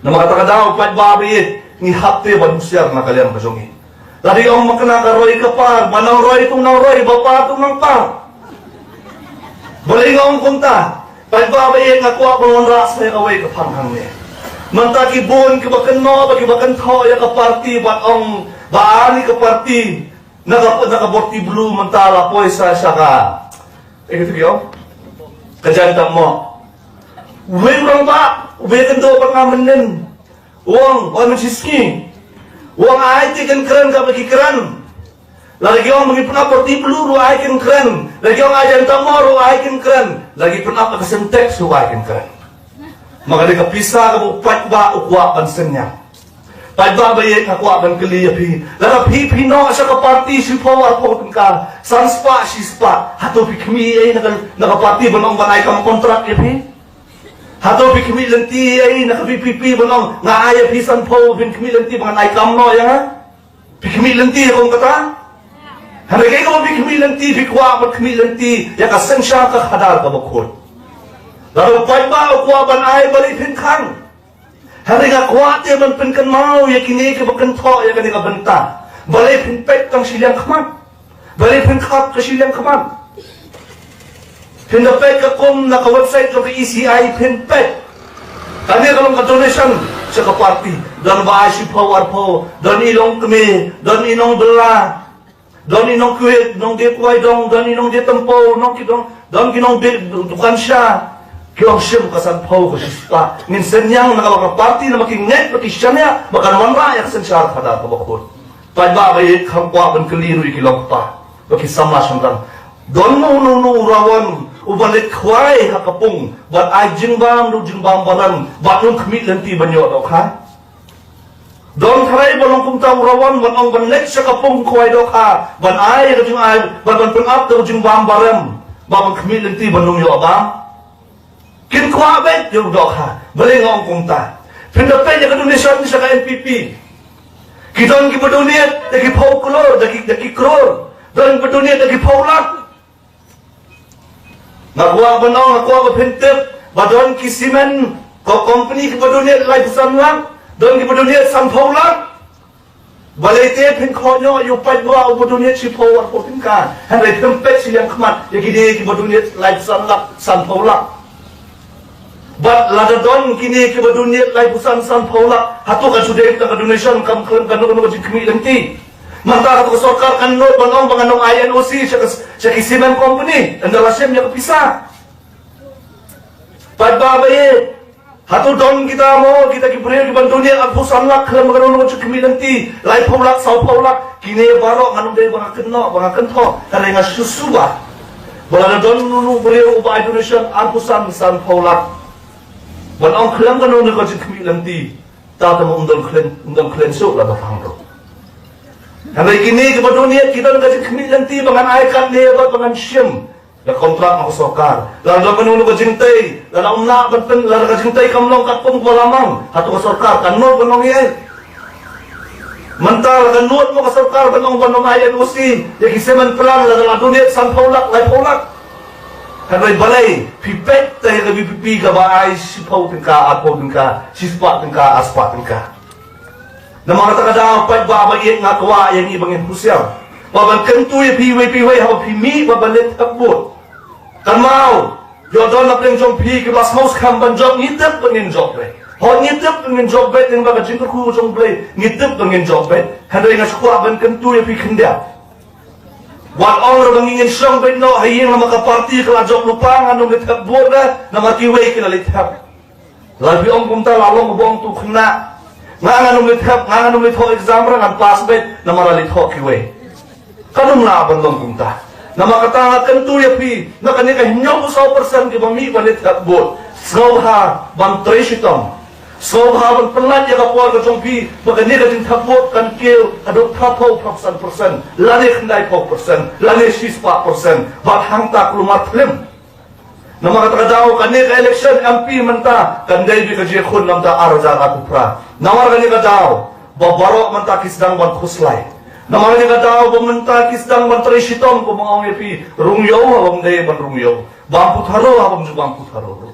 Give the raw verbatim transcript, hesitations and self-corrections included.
Namar kata ka daw, paidbah ba ïeit, ngi hap te ban husiar na ka liang ka jong ngi. Lada ong ma kane ka roi ka par, ba nang roi tu nang roi, ba par tu nang par. Balei nga ong kumta? Paidbah ba ïeit, nga kwah ban wanrah sa ïa kawei ka phang hangne. Mynta ki bun kiba kynnoh bad kiba kynthoh ïa ka party bad ong ba ani ka party na ka, na ka Borty Blue mynta la poi sa sha ka, eh, kito ki ong, ka Jaiñtia Mohd. Uwei u rangbah uba ïakynduh bad nga mynnin, u ong, wan mynshisngi, u ong ai te kin kren kaba ki kren. Lada ki ong ba ngi pynap Borty Blue ruh ai kin kren. Lada ki ong ai Jaiñtia Mohd ruh ai kin kren. Lada ki pynap ka Sintex ruh ai kin kren. Ma kane ka pisa kaba u paidbah u kwah ban synñiang. Paidbah ba ïeit, nga kwah ban kylli ïa phi. Lada phi, phi noh sha ka party shiphew arphew tyngka, san spah shi spah, hato phi khmih ei na ka, na ka party ban ong ban ai kam kontrak ïa phi? Hato phi khmih lynti ei na ka V P P ban ong nga ai ïa phi sanphew, phin khmih lynti ban ai kam noh ïa nga? Phi khmih lynti kum kata? Hynrei kaei kaba phi khmih lynti, phi kwah ban khmih lynti ïa ka synshar ka khadar kaba khuid. Lada u paidbah u kwah ban ai, balei phin khang? Hynrei nga kwah te ban pynkynmaw ïa kine kiba kynthoh ïa kane ka bynta. Balei phin peit tang shiliang khmat? Balei phin khap ka shiliang khmat? Phin da peit ka kum na ka website jong ka E C I, phin peit. Kane ka long ka donation sha ka party. Don ba ai shiphew arphew, don i longkmie, don i nongbylla, don i nongkwah, nongdie kwai dong, don i nongdie tympew, nong ki dong, don ki nongdie dukan sha. Ki ong shim ka sanphew, ka shispah. Ngin synñiang na ka long ka party, namar ki ngeit ba ki shaniah ba kan wanrah ïa ka synshar khadar kaba khuid. Paidbah ba ïeit, kham kwah ban kylli ruh ïa ki longkpa bad ki samla shynrang. Don uno uno u rawon uba leit khwai ha ka pung bad ai jingbam, ruh jingbam baram, bad um khmih lynti ban ïoh dohkha? Don tharai ba long kumta u rawon ban ong ban leit sha ka pung khwai dohkha, ban ai ka jingai, ban, ban pynap da u jingbam baram, bad ban khmih lynti ban ym ïoh bam? Kin kwah beit ïa u dohkha. Balei nga ong kumta? Phin da peit ïa ka donation sha ka N P P. Ki don kiba donate da ki phew klur, da ki, da ki klur. Don kiba donate da ki phew lak. Nga kwah ban ong, nga kwah ba phin tip ba don ki cement ko-, company kiba donate laiphew san lak, don kiba donate sanphew lak. Balei te phin khot noh ïa u paidbah uba donate shiphew arphew tyngka, hynrei phim peit shiliang khmat ïa kine kiba donate laiphew san lak, sanphew lak? Bad lada don kine kiba donate laiphew san, sanphew lak, hato kan shu dei tang ka donation, kam khlem kano kano ka jingkhmih lynti? Mynta hato ka sorkar kan nud ban ong ba ngan ym ai N O C sha ka, sha ki cement company ynda la shim ïa ka pisa? Paidbah ba ïeit, hato don kita mo, kita ki briew kiban donate arphew san lak khlem kano kano ka jingkhmih lynti, laiphew lak, sawphew lak? Kine baroh ngan ym dei ba nga kynnoh, ba nga kynthoh, hynrei nga shu suba ba lada don uno uno u briew uba ai donation arphew san, sanphew lak, ban ong khlem kano kano ka jingkhmih lynti, ta te mo ym don khlem, ym don khlem suk la ba phang ruh. Hynrei kine kiba donate ki don ka jingkhmih lynti ba ngan ai katne bad ba ngan shim da kontrak na ka sorkar. Lada don kano kano ka jingtei, lada ym lah ban pyn, lada ka jingtei kam long katkum ba la mang, hato ka sorkar kan nud ban ong ei? Mynta la kan nud mo ka sorkar ban ong ban ym ai N O C ïa ki cement plant lada la donate sanphew lak, laiphew lak? Hynrei balei phi peit te ïa ka V P P kaba ai shiphew tyngka, arphew tyngka, shispah tyngka, arspah tyngka? Namar kata ka daw, paidbah ba ïeit, nga kwah ïa ngi ba ngin husiar, ba ban kyntu ïa phi iwei pa iwei haba phi mih ba ban leit thep vote. Kynmaw, ïoh don na pdeng jong phi kiba sngewskhem ban jop, ngi tip ba ngin jop beit. Hooid, ngi tip ba ngin jop beit, lyngba ka jingkyrkhu jong U Blei ngi tip ba ngin jop beit. Hynrei nga shu kwah ban kyntu ïa phi khyndiat. Wat ong ruh ba ngin shong beit noh ha ïing namar ka party ka la jop lypa, ngan ym leit thep vote re namar kiwei ki la leit thep. Lada phi ong kumta, la long ba ong tu khynnah, nga ngan ym leit thep, nga ngan ym leit thoh exam re, ngan pass beit namar la leit thoh kiwei. Kan ym lah ban long kumta. Namar kata nga kyntu ïa phi, na kane ka hynñiewphew saw percent kiba mih ban leit thep vote, sngewbha ban trei shitom, sngewbha ban pynlait ïa ka por ka jong phi, ba kane ka jingthep vote kan kiew haduh phraphew, phraphew san percent, lane khyndaiphew percent, lane shispah percent, bad hangta kulmar phlim. Namar kata ka daw, kane ka election M P mynta kan dei beit ka jingïakhun na ka bynta ar hajar arphew phra. Namar kane ka daw ba baroh mynta ki sdang ban khuslai. Namar kane ka daw ba mynta ki sdang ban trei shitom, kumba nga ong ïa phi, rung ïew haba ym dei ban rung ïew, bam putharo haba ym ju bam putharo.